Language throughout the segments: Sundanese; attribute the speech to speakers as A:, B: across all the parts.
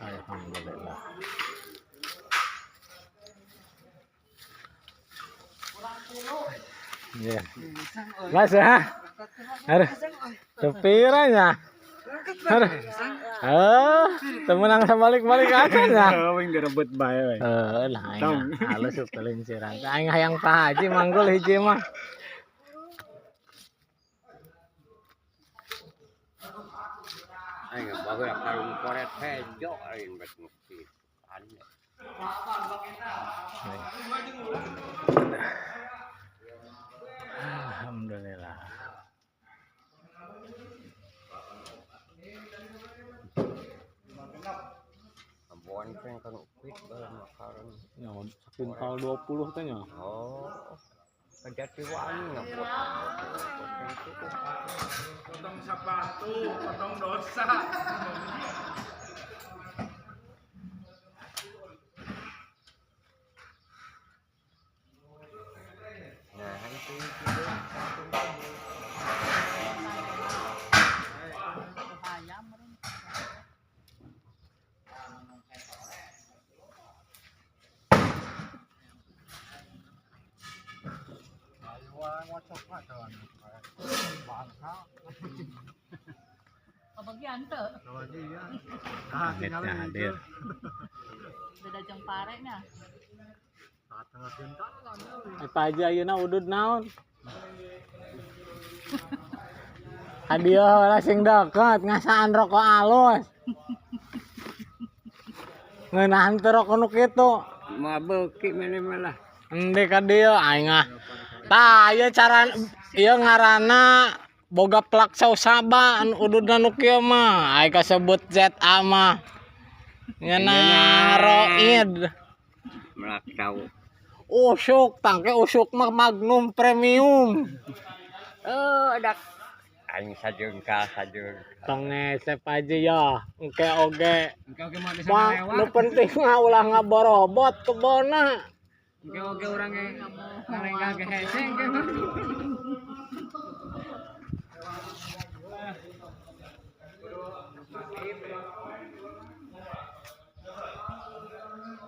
A: Alhamdulillah. Iya. Mas ya. Aduh. Tepiranya. Aduh. Eh, temenang sabalik-balik aja nya.
B: Wing direbut bae we.
A: Eh, lah aing halus kelinceran. Aing hayang Pak Haji manggul hiji mah.
C: Aing baheula karung koret hejo aing bet mesti. Aneh.
A: Alhamdulillah.
C: Bonceng kan upit bae makaran.
A: Ya, sakintal 20 teh nya.
C: Oh. Jati wangi ngapotong.
B: Potong sepatu, potong dosa.
C: Nah, itu
D: Ayam meureun. Kebagian teu.
A: Pamit hadir.
D: Beda jeung pare nya.
A: Eh, Pak Haji ayeuna udud naon? Hadiah heula sing deket ngasaan rokok alus. Ngeunahan teu rokok nu kitu.
C: Mah beuki maneh malah.
A: Ende ka dieu aing ah. Tah ieu cara ieu ngaranna boga plak sausaba anu ududna nu kieu mah. Aing kasebut ZA mah. Ngeunah roid.
C: Melak tau.
A: Usuk tangke usuk mah Magnum Premium.
C: Oh, ada aing sajengkal sajengkal.
A: Tong ngesep aja ya, engke oge.
B: Engke oge mah bisa
A: Mah nu penting mah ulah ngaborobot kebona.
B: Engke oge urang ge ngalengkah ge hese engke mah.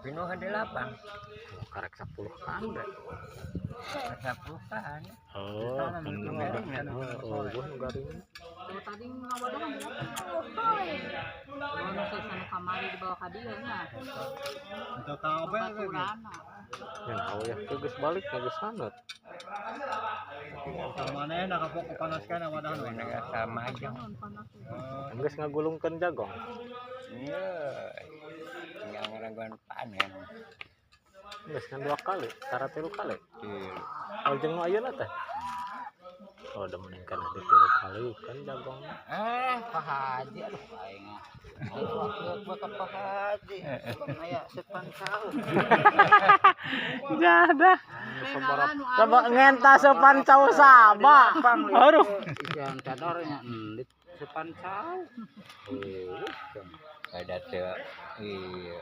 C: Pinuhan delapan.
A: Karek 10 kande.
C: 10 kan.
A: Oh, kan nu garing. Oh, gua nu garing.
D: Tuh tadi ngawadohan hoi. Nu sanu kamari dibawa ka dieu nya. Baturana.
A: Ya naon ya, teu geus balik geus sanut.
B: Mana nak kapok kepanaskan wadahan we.
C: Sama aja.
D: Nun panas.
A: Geus ngagulungkeun jagong.
C: Iya. Tinggal ngeraguan panen.
A: Geus ngan 2 kali, tara 3 kali.
C: Tilu.
A: Oh, jeung nu ayeuna teh. Oh, udah meningkat di 3 kali kan jagong.
E: Eh, Pak Haji, aduh aing mah. Aing wakil gua ke Pak Haji. Aya sepan cau.
A: Jadah.
D: Ngaran nu
A: Coba ngenta sepan cau saba. Aduh.
E: Ikan cadornya endit sepan cau.
C: Ada teu iya.